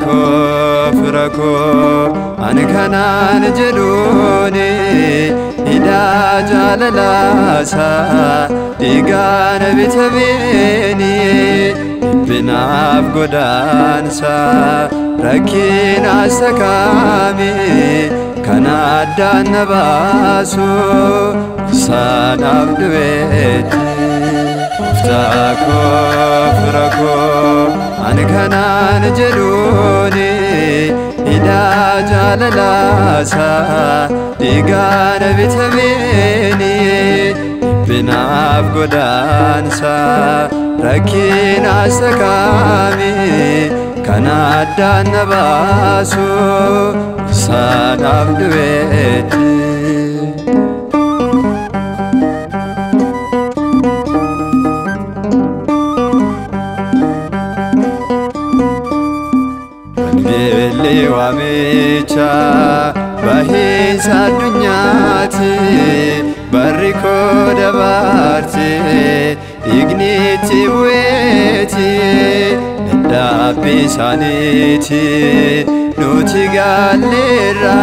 koo fira koo ani kanaan jedhuuni hidhaa jaalalaasaa dhiigaan bitameeni dhiphinaaf godaansa rakkina sakaame kan addaan na baasu isaanaaf du'eetti. Gooftaa koo fira koo ani kanaan jedhuuni hidhaa jaalalaasaa dhiigaan bitameeni dhiphinaaf godaansa rakkina sakaame kan addaan na baasu isaanaaf du'eetti. Wangeelli waamicha bahiinsa addunyaati barri koo dabaarte dhiigni itti bu'eeti dadhabbii isaaniiti nuti gaalleerra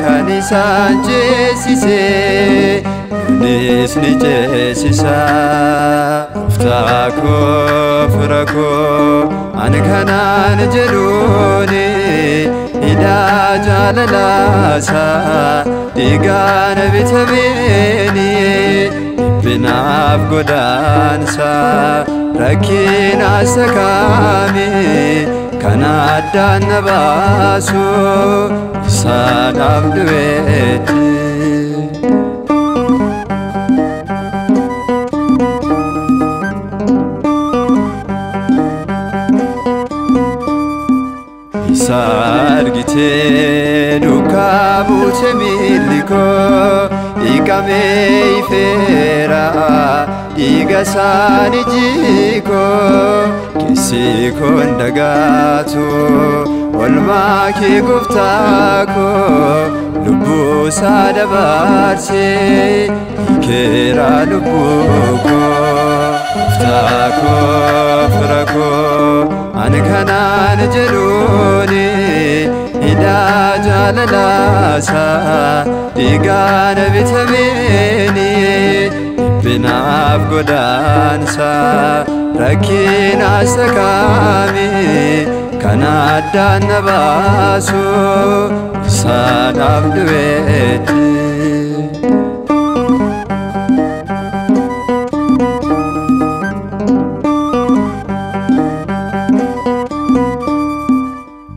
kan isaan ceesise nunis ni ceesisa. Gooftaa koo fira koo ani kanaan jedhuuni hidhaa jaalalaasaa dhiigaan bitameeni dhiphinaaf godaansa rakkina sakaame kan addaan na baasu isaanaaf du'eetti. Isa argitee duukaa buute miilli koo dhiqamee ifeera dhiiga isaan iji koo keessi koo hin dagaatu olmaa kee gooftaa koo lubbuu isaa dabarsee hiikeera lubbuu koo. Gooftaa koo fira koo ani kanaan jedhuuni hidhaa jaalalaasaa dhiigaan bitameeni dhiphinaaf godaansa rakkina sakaame kan addaan na baasu isaanaaf du'eetti.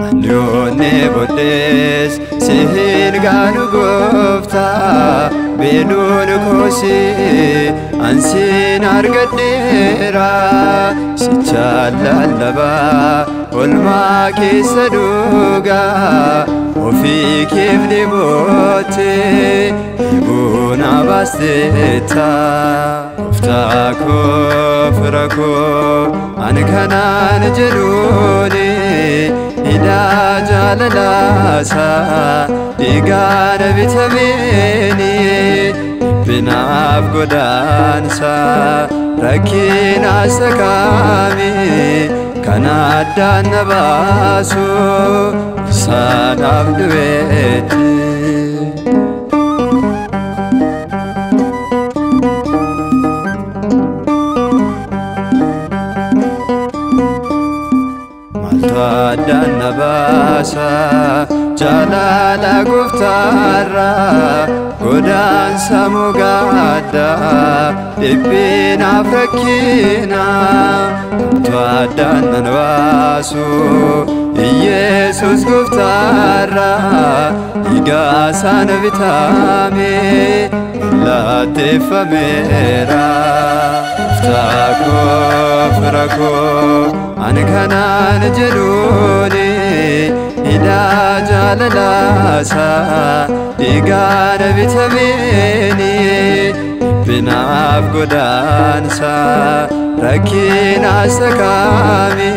Ani booddees sihin gaanu gooftaa beeluun koosi ansiin argadheera sichaan lallabaa olmaa keessa dhugaa ofii keef dhibootte dhiibuu na baasteetta. Gooftaa koo fira koo ani kanaan jedhuuni hidhaa jaalalaasaa dhiigaan bitameeni dhiphinaaf godaansa rakkina sakaame kan addaan na baasu isaanaaf du'eetti. Maaltu addaan na baasa jaalala gooftaarraa godaansa mugaaddaa dhiphinaaf rakkina maaltu addaan nan baasu Iyeesus gooftaarraa dhiiga isaan bitame mallatteeffameera. Gooftaa koo fira koo ani kanaan jedhuuni hidhaa jaalalaasaa dhiigaan bitameeni dhiphinaaf godaansa rakkina sakaame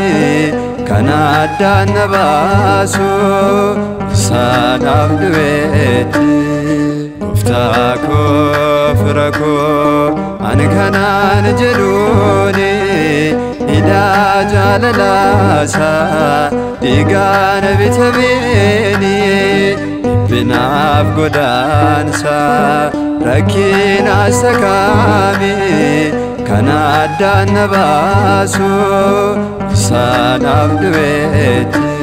kan addaan na baasu isaanaaf du'eetti. Gooftaa koo fira koo ani kanaan jedhuuni hidhaa Faayidaa jaalalaasaa dhiigaan bitameeni, dhiphinaaf godaansa rakkina sakaame kan addaan na baasu isaanaaf du'eetti.